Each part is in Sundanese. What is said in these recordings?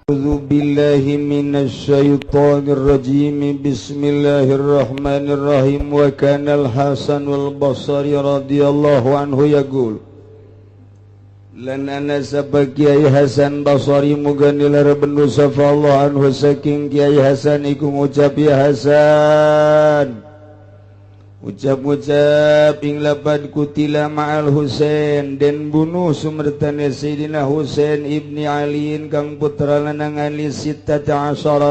أعوذ بالله من الشيطان الرجيم. بسم الله الرحمن الرحيم. وكان الحسن البصري رضي الله عنه يقول lan ana sapa Kiai Hasan Basri muga nilar bendu sapa Allah anhu saking Kiai Hasan iku ngucap ya Hasan ucap-ucap ing lapad kutila ma'al Husain den bunuh sumertane Sayyidina Husain ibni Aliin kang putra lanang Ali 16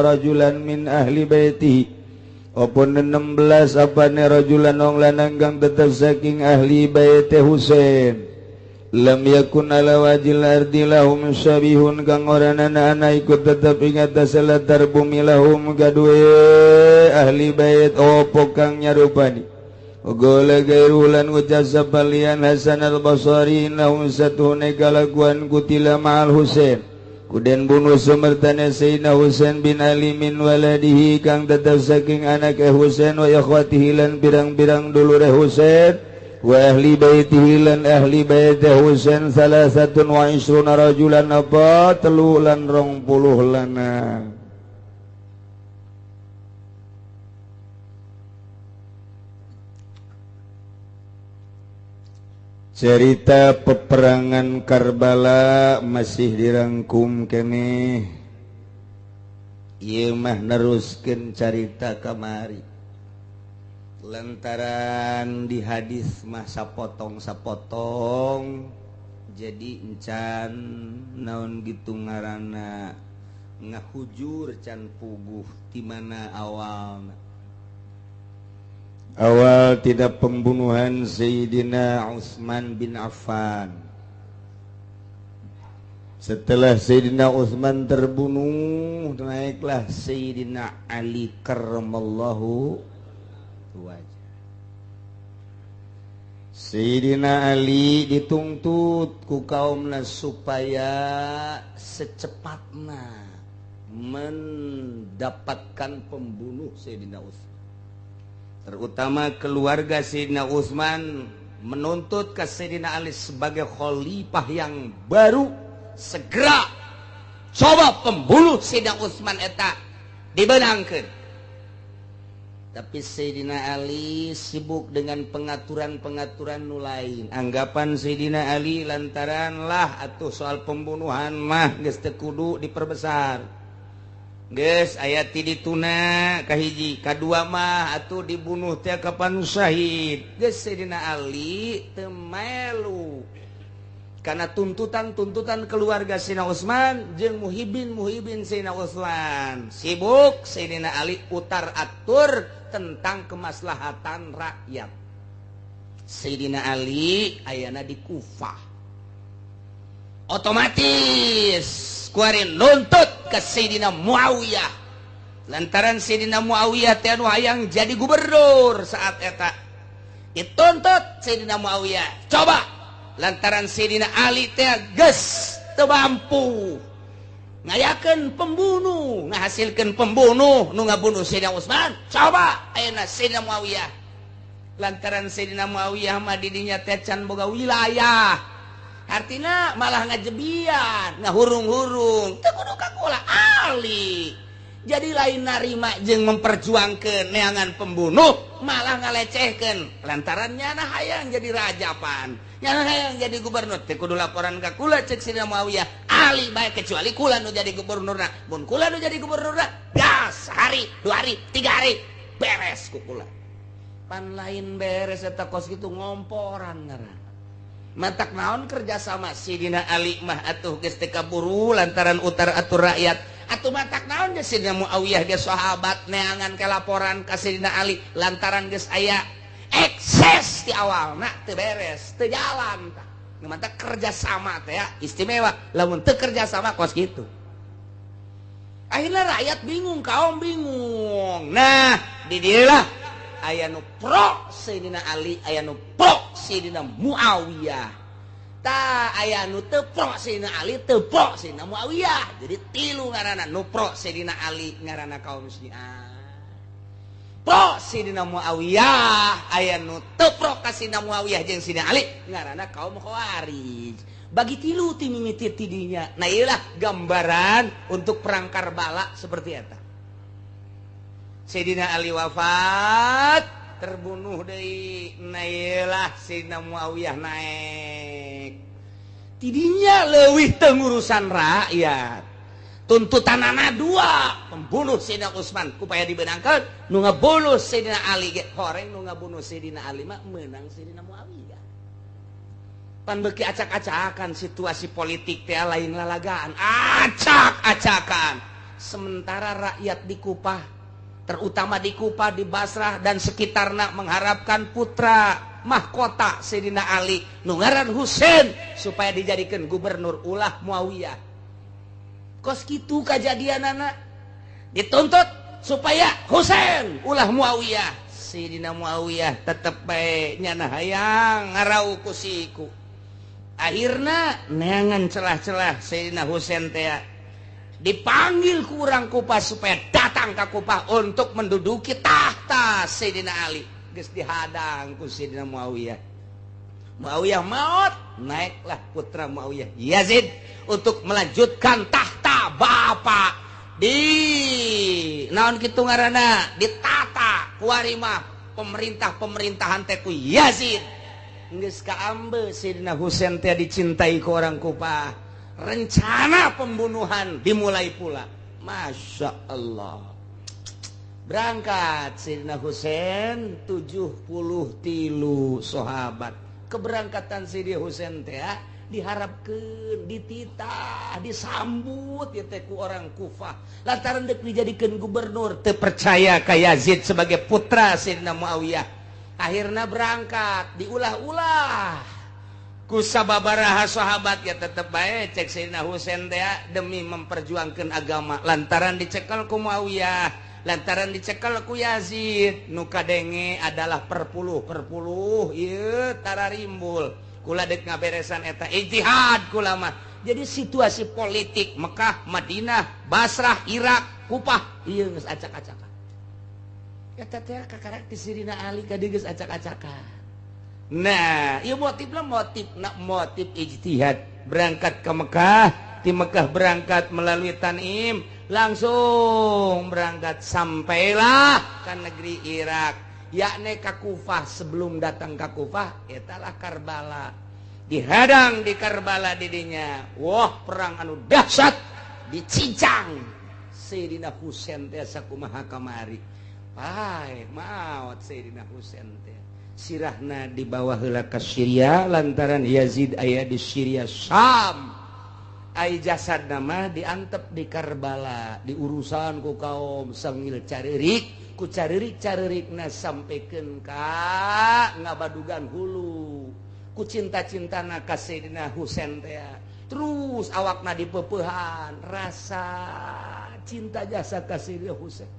rajulan min ahli baitihi apa 16 apane rajulan wong lanang kang tetep saking ahli bait Husain lam yakun ala wajil ardi lahum syabihun kang ora ana ikut tetep ing atas latar bumi lahum gaduwe ahli bait opo kang nyarupani gola gairulan ngucap sapalian Hasan al-Basri lahum satune kalakuan kutila ma'al Husain kuden bunuh sumertane Sayyidina Husain bin Ali min waladihi kang tetep saking anake Husain wa ikhwatihi lan pirang-pirang dulure Husain wa ahli baitihi lan ahli baiti Husain 23 rajulan apa 23 lanang. Cerita peperangan Karbala masih dirangkum keneh. Ieu mah neruskeun carita kamari. Lantaran di hadis mah sapotong-sapotong jadi encan naon gitu ngaranna ngahujur can puguh di mana awalna. Awal tidak pembunuhan Sayyidina Utsman bin Affan. Setelah Sayyidina Utsman terbunuh, naiklah Sayyidina Ali karramallahu wajah. Sayyidina Ali dituntut ku kaumna supaya secepatna mendapatkan pembunuh Sayyidina Utsman. Terutama keluarga Sayyidina Utsman menuntut ke Sayyidina Ali sebagai khalifah yang baru, segera coba pembunuh Sayyidina Utsman eta dibenangkeun. Tapi Sayyidina Ali sibuk dengan pengaturan-pengaturan nu lain. Anggapan Sayyidina Ali lantaran lah atuh soal pembunuhan mah geus teu kudu diperbesar. Geus aya ti dituna kahiji, kadua mah atuh dibunuh teh kapan syahid. Geus Sayyidina Ali teu melu karena tuntutan-tuntutan keluarga Sayyidina Utsman jeung muhibin-muhibin Sayyidina Utsman. Sibuk Sayyidina Ali utar atur tentang kemaslahatan rakyat. Sayyidina Ali ayana di Kufah. Otomatis kuari nuntut ke Sayyidina Muawiyah. Lantaran Sayyidina Muawiyah teh anu hayang jadi gubernur saat eta. Dituntut Sayyidina Muawiyah. Coba lantaran Sayyidina Ali teh geus teu mampu ngayakeun pembunuh, ngahasilkeun pembunuh nu ngabunuh Sayyidina Utsman. Coba ayeuna Sayyidina Muawiyah. Lantaran Sayyidina Muawiyah mah di dinya teh can boga wilayah. Artinya malah ngajebian, ngahurung-hurung, teu kudu ka kula Ali. Jadi lain narima jeung memperjuangkeun neangan pembunuh, malah ngalecehkeun. Lantaran nyana hayang jadi raja pan, nyana hayang jadi gubernur, teu kudu laporan ka kula cek Sayyidina Muawiyah. Ali bae kecuali kula nu jadi gubernurna. Mun kula nu jadi gubernurna, gas hari, 2 hari, 3 hari beres ku kula. Pan lain beres eta kos kitu ngomporan ngaran. Matak naon kerjasama Sayyidina Ali mah atuh geus teu kaburu lantaran utar atur rakyat. Atuh matak naon geus Sayyidina Muawiyah geus sahabat neangan ke laporan ka Sayyidina Ali lantaran geus aya ekses di awalna teu beres, teu jalan tah. Matak kerjasama teh ya istimewa, lamun teu kerjasama kos kitu. Akhirnya rakyat bingung, kaum bingung. Nah, di dieu lah aya nu pro Sayyidina Ali, aya nu pro Sayyidina Muawiyah. Ta aya nu teu pro Sayyidina Ali, teu pro Sayyidina Muawiyah. Jadi tilu ngaranna nu pro Sayyidina Ali ngaranna kaum Syiah. Pro Sidina Muawiyah, aya nu teu pro ka Sidina Muawiyah jeung Sidina Ali, ngaranna kaum Khawarij. Bagi tilu ti mimiti tidinya. Nah, iyalah gambaran untuk perang Karbala seperti eta. Sayyidina Ali wafat, terbunuh deui. Nah, iyalah Sayyidina Muawiyah naik. Tidinya leuwih teu ngurusan rakyat. Tuntutanana dua, pembunuh Sayyidina Utsman supaya dibenangkan, nu ngabunuh Sayyidina Ali ge horeng, nu ngabunuh Sayyidina Ali mah menang Sayyidina Muawiyah. Pan beuki acak-acakan situasi politik teh, lain lalagaan, acak-acakan. Sementara rakyat di Kupah, terutama di Kupah, di Basrah dan sekitarna, mengharapkan putra mahkota Sayyidina Ali nu ngaran Husain supaya dijadikan gubernur, ulah Muawiyah. Kos kitu kajadian, anak dituntut supaya Husain, ulah Muawiyah. Sayyidina Muawiyah tetep bae nyana hayang ngarau ku siku. Akhirna neangan celah-celah, Sayyidina Husain teh dipanggil ku urang Kupah supaya datang ke Kupah untuk menduduki tahta Sayyidina Ali. Geus dihadang ku Sayyidina Muawiyah. Muawiyah maut, naiklah putra Muawiyah, Yazid, untuk melanjutkan tahta bapak. Di naon kitu ngaranna, ditata kuari mah pemerintah-pemerintahan teh ku Yazid. Geus kaambe Sayyidina Husain teh dicintai ku orang Kupah, rencana pembunuhan dimulai pula. Masya Allah, berangkat Sayyidina Husain 73 sahabat. Keberangkatan Sayyidina Husain teh diharapkan, dititah, disambut ya teh ku orang Kufah, lantaran dek dijadikan gubernur, teu percaya ka Yazid sebagai putra Sayyidina Muawiyah. Akhirnya berangkat, diulah-ulah ku sababaraha sahabat, ya tetep bae cek Sayyidina Husain teh demi memperjuangkan agama, lantaran dicekel ku Muawiyah, lantaran dicekel ku Yazid. Nu kadenge adalah perpuluh perpuluh ieu tararimbul, kula dek ngaberesan eta ijtihad kula mah. Jadi situasi politik Mekah, Madinah, Basrah, Irak, Kupah ieu geus acak-acakan. Eta teh kakarak ti Sayyidina Ali ka dieu geus acak-acakan. Nah, ieu motifna, motif nak motif ijtihad, berangkat ke Mekah, di Mekah berangkat melalui Tanim, langsung berangkat sampailah ke negeri Irak, yakni ke Kufah. Sebelum datang ke Kufah, etalah Karbala. Dihadang di Karbala didinya, wah, perang anu dahsyat, dicincang Sayyidina Husain teh sakumaha kamari. Paeh, maot Sayyidina Husain teh, sirahna dibawa heula ka Syria lantaran Yazid aya di Syria Syam. Ai jasad nama diantep di Karbala, diurusan ku kaum sangil caririk, ku caririk caririkna sampaikan ka ngabadugan hulu. Ku cinta-cintana ka Sayyidina Husain teh, terus awakna dipepeuhan, rasa cinta jasa ka Sayyidina Husain,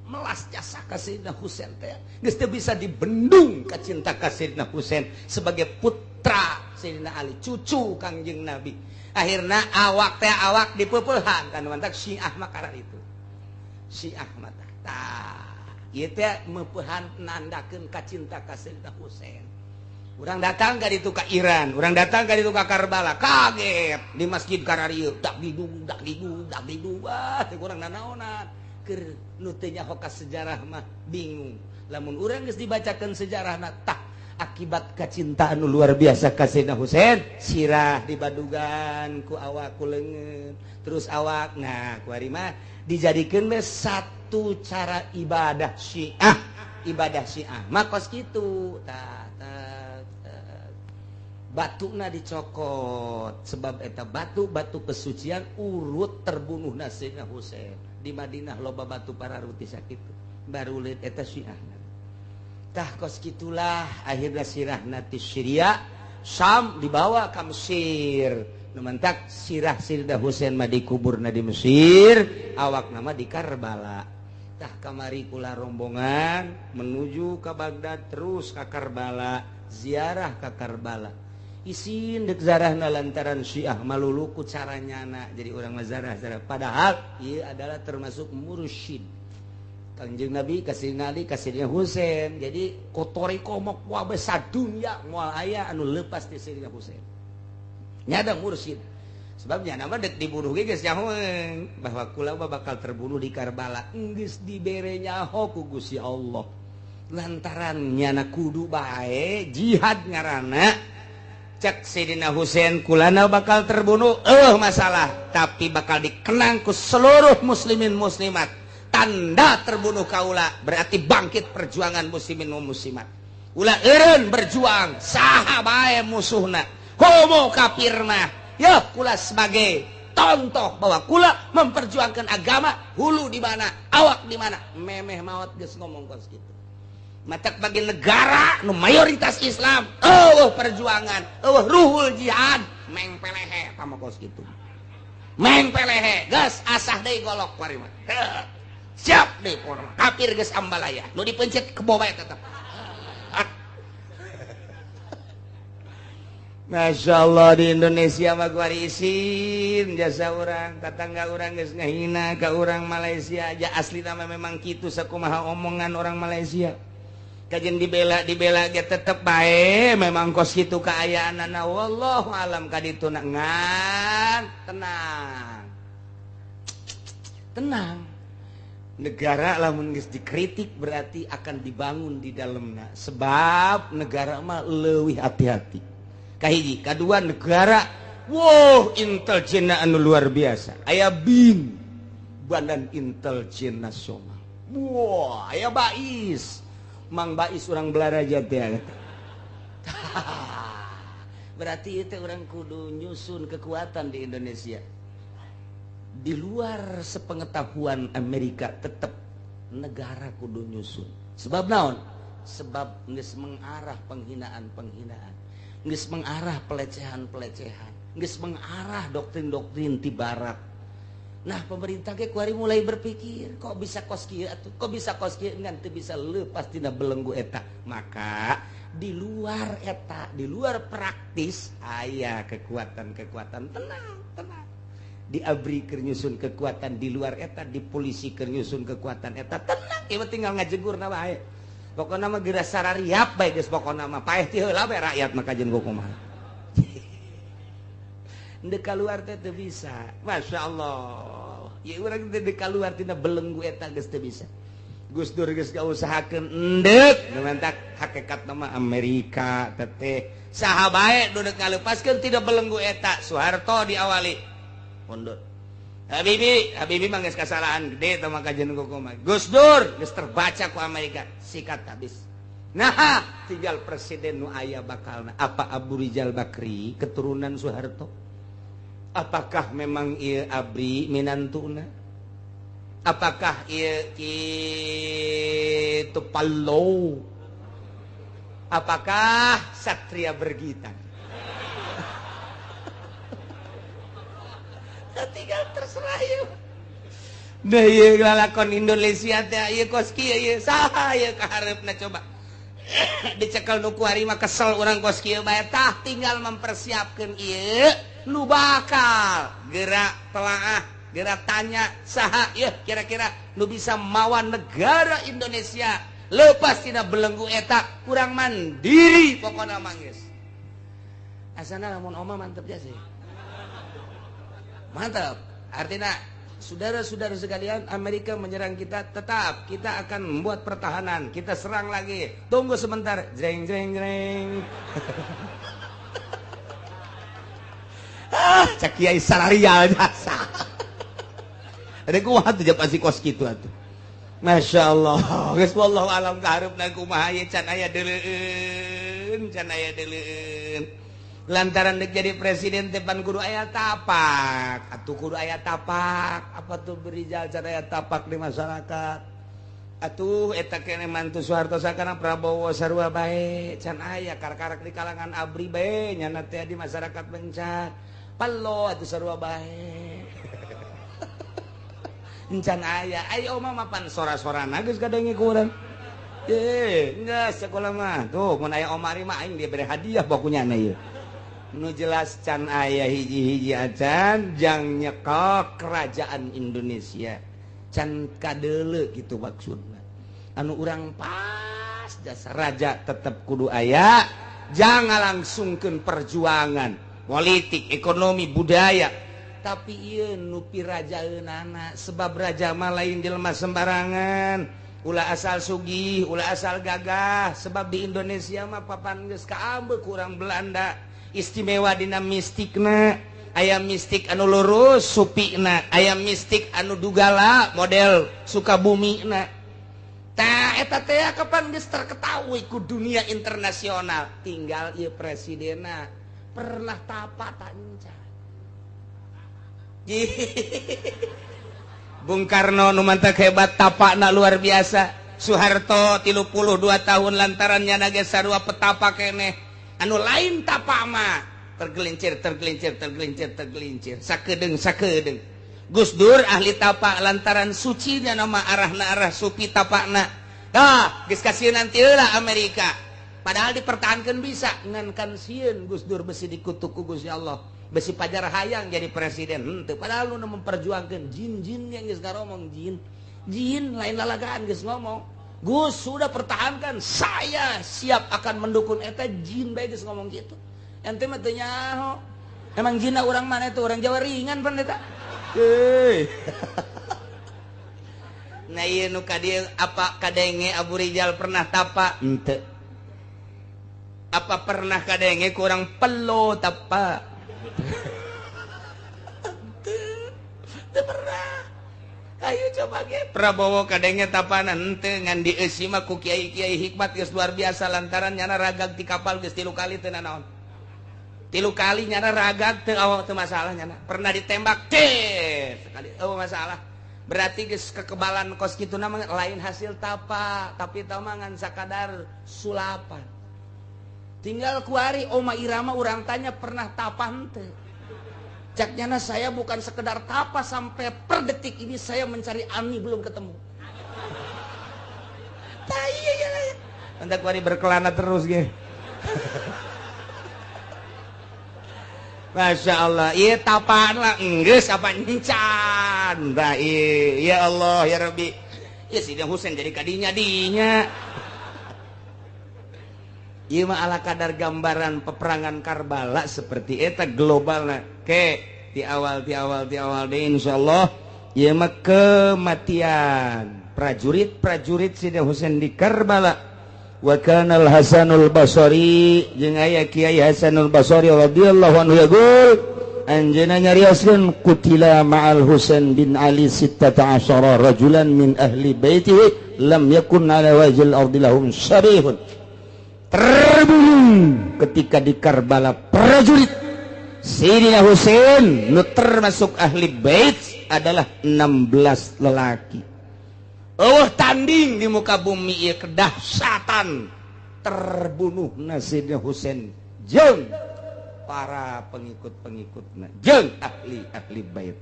melas jasa ka Sayyidina Husain teh, geus teu bisa dibendung ka cinta ka Sayyidina Husain sebagai putra Sayyidina Ali, cucu Kangjeng Nabi. Akhirnya awak teh awak dipepeuhan kan, mantak Syiah makarar itu Syiah mata tah ieu teh meupehan nandakeun ka cinta ka Sayyidina Husain. Urang datang ka ditu ka Iran, urang datang ka ditu ka Karbala, kaget di masjid kararieu dak didug dak didug dak didug. Wah, teh kurang nanaonan, keur nu teu nyaho ka sejarah mah bingung. Lamun urang geus dibacakeun sejarahna, tah, akibat kecintaan nu luar biasa ka Sayyidina Husain, sirah dibadugan ku awak, ku leungeun terus awak. Nah, ku ari mah dijadikeun we satu cara ibadah Syiah. Ibadah Syiah mah kos kitu tah, batuna dicokot sebab eta batu batu kesucian urut terbunuh Sayyidina Husain. Di Madinah loba batu para ruti sakitu baru lihat eta Syiah. Tah, kos gitulah. Akhirnya sirah ti Syria Syam dibawa ke Mesir. Nu mantak sirah Sayyidina Husain mah dikuburna di Mesir, awak nama di Karbala. Tah, kamari kula rombongan menuju ke Baghdad, terus ke Karbala, ziarah ke Karbala. Isin dek zarahna lantaran Syiah malulu ku caranya na jadi orang mah zarah zarah, padahal ieu adalah termasuk mursyid. Kangjeng Nabi ka Sayyidina Ali ka Sayyidina Husain. Jadi kotori komok wae sadunya moal aya anu lepas ti Sayyidina Husain. Nyada mursyid. Sebabnya nama dek dibunuh ge geus nyahoeun bahwa kula mah bakal terbunuh di Karbala. Geus dibere nyaho ku Gusti Allah. Lantaran nyana kudu bae jihad ngaranna. Cek Sayyidina Husain kulana bakal terbunuh masalah, tapi bakal dikenang ku seluruh muslimin muslimat. Tanda terbunuh kaula berarti bangkit perjuangan muslimin wa muslimat. Ulah eureun berjuang saha bae musuhna, homo kafirna. Ya kula sebagai contoh bahwa kula memperjuangkan agama, hulu di mana, awak di mana, memeh maot geus ngomong kos kitu. Matak bagi negara nu mayoritas Islam, eueuh perjuangan, eueuh ruhul jihad, meng pelehe tama kos kitu. Meng pelehe, geus asah deui golok kuari mah. Siap deh kafir geus ambalaya, nu dipencet kebo bae tetep. Masya Allah di Indonesia mah kuari isin jasa urang, tetangga urang geus ngahina ka urang Malaysia aja asli nama memang kitu sakumaha omongan orang Malaysia. Kajen dibela ge tetep bae memang kos kitu kaayaanana wallahu alam kadituna ngan tenang. Tenang. Negara lamun geus dikritik berarti akan dibangun di dalamna sebab negara mah leuwih hati-hati. Kahiji, kadua negara wow intelijenna anu luar biasa. Aya BIN, Badan Intelijen Nasional. Wah, aya Bais. Mang Bais urang Belaraja teh. Berarti itu orang kudu nyusun kekuatan di Indonesia. Di luar sepengetahuan Amerika tetap negara kudu nyusun. Sebab naon? Sebab geus mengarah penghinaan-penghinaan, geus mengarah pelecehan-pelecehan, geus mengarah doktrin-doktrin ti barat. Nah, pemerintah ge kuari mulai berpikir, kok bisa kos kieu atuh? Kok bisa kos kieu ngan teu bisa leupas tina belenggu eta. Maka di luar eta, di luar praktis aya kekuatan-kekuatan. Tenang, tenang. Di ABRI keur nyusun kekuatan di luar eta, di polisi keur nyusun kekuatan eta. Tenang, ieu tinggal ngajegurna bae. Pokona mah geura sarariap bae geus pokona mah paeh ti heula bae rakyat mah kajeun kumaha. Ndek kaluar teh teu bisa. Masya Allah. Ya urang teh ndek kaluar tina belenggu eta geus teu bisa. Gus Dur geus ngausahakeun endek mantak hakikatna mah Amerika teteh saha bae nu deuk ngalepaskeun tina belenggu eta. Soeharto diawali mundur. Habibie, Habibie mah geus kasalahan gede teh mah kajeun kumaha. Gus Dur geus terbaca ku Amerika, sikat habis. Nah, tinggal presiden nu aya bakalna. Apa Abu Rizal Bakri keturunan Soeharto? Apakah memang ieu ABRI minantuna? Apakah ieu kitu Palo? Apakah Satria Bergitar? Tinggal terserah ieu. Nah ieu lalakon Indonesia teh ieu kos kieu ieu saha ieu kahareupna coba. Dicekel nu kuari mah kesel urang kos kieu bae tah tinggal mempersiapkeun ieu nu bakal gerak telaah, gerak tanya saha ya kira-kira nu bisa mawan negara Indonesia lepas tina belenggu eta kurang mandiri pokona manggis. Asana lamun oma mantep ya sih. Mantap. Artinya saudara-saudara sekalian, Amerika menyerang kita, tetap kita akan membuat pertahanan, kita serang lagi. Tunggu sebentar, jreng jreng jreng. Ah, cak kiai salarial jasa. Ada kuat tuh pasti kos kitu atuh. Masya Allah. Geus wallahu alam kahareupna kumaha ieu can aya deuleueun, can aya deuleueun. Lantaran dek jadi presiden teh pan kudu aya tapak. Atuh kudu aya tapak. Apa tuh berijal can aya tapak di masyarakat. Atuh eta kene mantu Soeharto sakana Prabowo sarua bae can aya kar-karak di kalangan ABRI bae nyana teh di masyarakat bencar. Palo atuh sarua bae. Encan aya, ayo oma mapan sora-sorana geus kadenge ku urang. Geus sekolah mah. Tuh mun aya Omari mah aing dia bere hadiah pokunya ieu. Nu jelas can aya hiji-hiji acan jang nyekel kerajaan Indonesia. Can kadeule gitu maksudna. Anu urang pas jasa raja tetep kudu aya, jangan langsungkeun perjuangan politik, ekonomi, budaya. Tapi ieu nu pirajaeunana sebab raja mah lain jelema sembarangan. Ulah asal sugih, ulah asal gagah, sebab di Indonesia mah papan geus kaambe kurang Belanda. Istimewa dina mistikna, aya mistik anu lurus supina, aya mistik anu dugala model Sukabumina. Tah eta teh kapan geus terketahui ku dunia internasional, tinggal ieu presidenna pernah tapa tak encan. Bung Karno nu mantak hebat tapakna luar biasa. Soeharto 32 tahun lantaran nyana ge sarua petapa keneh. Anu lain tapa mah tergelincir tergelincir tergelincir tergelincir sakedeung sakedeung. Gus Dur ahli tapa lantaran sucinya nama arahna arah supi tapakna. Tah geus kasieun nanti heula Amerika. Padahal dipertahankan bisa ngan kan sieun Gus Dur besi dikutuk ku Gusti Allah. Besi pajar hayang jadi presiden henteu, padahal nu memperjuangkan jin-jin yang geus ngaromong jin jin lain lalagaan geus ngomong Gus sudah pertahankan saya siap akan mendukung eta jin bae geus ngomong gitu ente mah teu nyaho emang jinna urang mana itu orang Jawa ringan pan eta heuy. Nah ieu nu ka dieu apa kadenge Abu Rijal pernah tapa henteu, apa pernah kadenge kurang pelo tapa? Teu pernah. Ayo coba ge Prabowo kadenge tapana henteu ngan dieusi mah ku kiai-kiai hikmat geus luar biasa lantaran nyana ragag ti kapal geus 3 kali teu nanaon. 3 kali nyana ragag teu awak teu masalah nyana. Pernah ditembak teh sekali eueuh masalah. Berarti geus kekebalan kos kitu na mah lain hasil tapa, tapi teu mah ngan sakadar sulapan. Tinggal kuari Oma Irama urang tanya pernah tapa henteu. Cak nyana saya bukan sekedar tapa sampai per detik ini saya mencari Ami belum ketemu. Tah iya iya. Anda kuari berkelana terus ge. Masya Allah, iya tapaan lah enggeus apa encan. Tah iya, ya Allah ya Rabbi. Ya Sidang Husein jadi kadinya dinya. Ieu mah ala kadar gambaran peperangan Karbala seperti eta globalna. Ke di awal di awal di awal deh insyaallah ieu mah kematian prajurit-prajurit Sidina Husain di Karbala. Wa kana al Hasanul Basri jeung aya Kiai Hasanul Basri radhiyallahu anhu yaqul anjeunna nyarioskeun qutila ma'al Husain bin Ali 16 rajulan min ahli baitihi lam yakun ala wajhil ardi lahum syarihun. Terbunuh ketika di Karbala prajurit Sayyidina Husain nu termasuk ahli bait adalah 16 lelaki. Eueuh tanding di muka bumi ieu kedahsyatan terbunuhna Sayyidina Husain jeung para pengikut-pengikutna jeung ahli-ahli bait.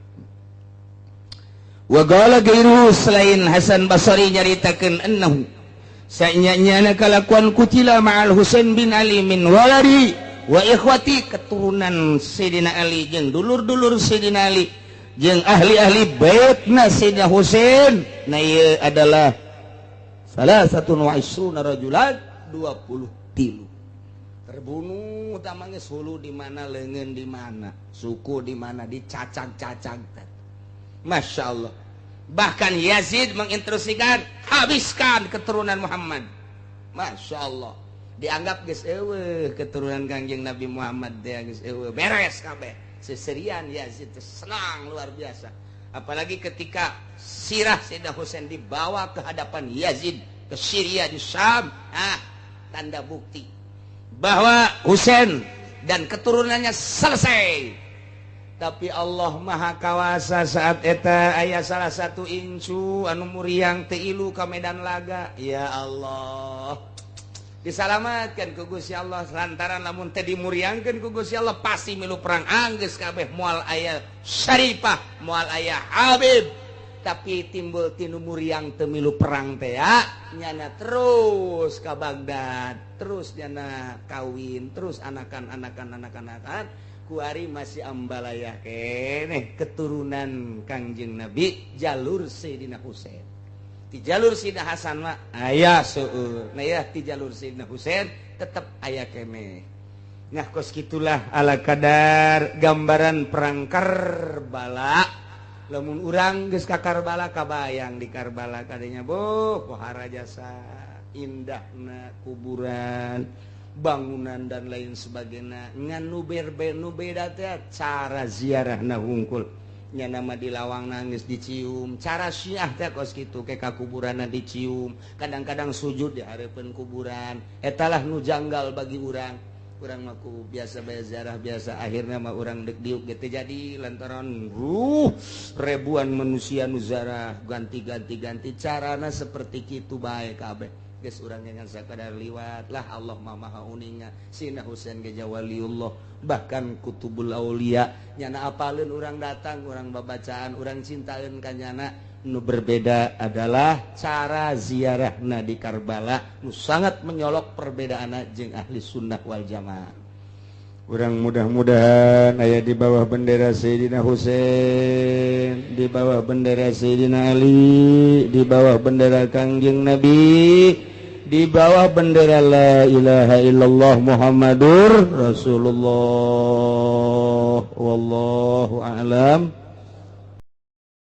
Wa qala gairuhu selain Hasan Basri nyaritakeun annahu sanyanya kalakuan kutila ma'al Husain bin Ali min waladi wa ikhwati keturunan Sayyidina Ali jeung dulur-dulur Sayyidina Ali jeung ahli-ahli baitna Sayyidina Husain. Nah ieu adalah salah satu wa isruna rajulan 23 terbunuh tamangnya hulu di mana leungeun di mana suku di mana dicacag-cacag. Masya Allah. Bahkan Yazid menginstruksikan habiskan keturunan Muhammad. Masya Allah. Dianggap geus eueuh keturunan Kangjeng Nabi Muhammad teh geus eueuh beres kabeh. Seserian Yazid senang luar biasa. Apalagi ketika sirah Sayyidina Husain dibawa ke hadapan Yazid ke Syria di Syam. Ah, tanda bukti bahwa Husain dan keturunannya selesai. Tapi Allah Maha Kawasa saat eta aya salah satu incu anu muriang teu ilu ka medan laga. Ya Allah, disalamatkan ku Gusti Allah lantaran lamun teu dimuriangkeun ku Gusti Allah pasti milu perang anggeus kabeh moal aya Syarifah, moal aya Habib. Tapi timbul tinu muriang teu milu perang teh ya nyana terus ka Baghdad, terus nyana kawin, terus anakan-anakan anakan-anakan. Kuari masih ambalaya keneh keturunan Kangjeng Nabi jalur Sayyidina Husain. Di jalur Sayyidina Hasan mah aya seueur. Nah ya, di jalur Sayyidina Husain tetep aya keneh. Nah, kos gitulah ala kadar gambaran perang Karbala. Lamun urang geus ka Karbala, kabayang di Karbala kadenya, boh, pohara jasa indahna kuburan, bangunan, dan lain sebagainya. Ngan nu berbe nu beda teh cara ziarahna hungkul nya, nama di lawang nangis dicium. Cara Syiah teh kos kitu ke ka kuburanna dicium, kadang-kadang sujud di hareupeun kuburan. Etalah nu janggal bagi urang. Urang mah ku biasa bae ziarah biasa, akhirnya mah urang dek diuk gitu. Jadi lantaran ruh ribuan manusia nu ziarah ganti-ganti ganti carana seperti kitu bae kabeh geus, urang dengan sakadar liwat lah. Allah mah Maha uninga. Sina Husain ge waliullah, bahkan kutubul aulia nyana apaleun. Urang datang, urang babacaan, urang cintaeun ka nyana. Nu berbeda adalah cara ziarahna di Karbala nu sangat menyolok perbedaan jeung ahli sunnah wal jamaah. Urang mudah-mudahan aya di bawah bendera Sayyidina Husain, di bawah bendera Sayyidina Ali, di bawah bendera Kangjeng Nabi, di bawah bendera la ilaha illallah Muhammadur Rasulullah. Wallahu a'lam.